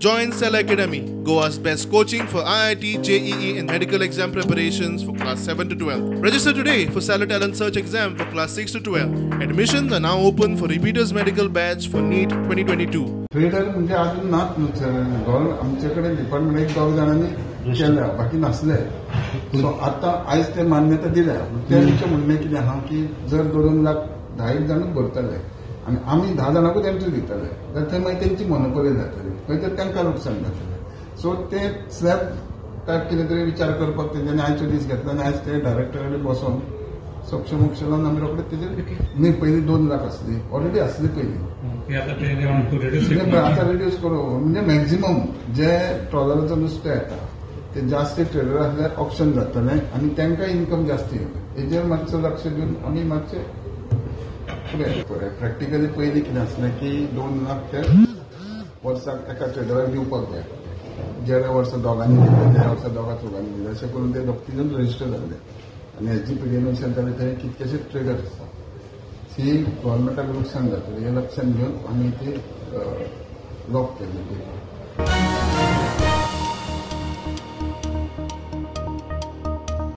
Join Cell Academy, Goa's best coaching for IIT, JEE and medical exam preparations for class 7 to 12. Register today for Cellar Talent Search exam for class 6 to 12. Admissions are now open for repeaters medical batch for NEET 2022. Trader म्हणजे अजून नात न्हू आमचे कडेन department एक दोग जाणांनी केल्या, बाकी नासले. सो आतां आयज ते मान्यता दिल्या. तेंचें म्हणणें कितें आहा की जर 2 लाख 10 जाणूच भरतले आनी आमी 10 जाणांकूच एंट्री दितले जाल्यार थंय मागीर तेंची मोनोपोली जातली, खंय तर तांकां लुकसाण जातलें. सो ते स्लॅब टायप कितें तरी विचार करपाक तेंच्यांनी आयचो दीस घेतला आनी आयज ते डायरेक्टरा कडेन बसोन सोक्ष मोक्ष लावन आमी रोखडे तेजेर न्ही पयलीं 2 लाख आसली ऑलरेडी आसली पयलीं, आतां रिड्यूस करूं म्हणजे मॅक्झिमम जे ट्रॉलराचो नुस्तें येता ते जास्त ट्रेडर आसल्यार ऑप्शन जातलें आनी तांकां इन्कम जास्त येतलें. हेजेर मातसो लक्ष दिवन आमी मातशें फुडें प्रॅक्टिकली पयलीं कितें आसलें की 2 लाख ते वर्साक एका ट्रेडराक दिवपाक जाय. ज्या वर्सा दोगांनी दिले त्या वर्सा दोगा चौगांनी दिले, अशें करून ते दोग तीन जाण रजिस्टर जाल्ले आनी एस जी पी डी वयल्यान जाल्यार थंय कितकेशे ट्रेडर आसा ती गव्हर्मेंटाक लुकसाण जातलें हें लक्षात घेवन आमी ती लॉक केली.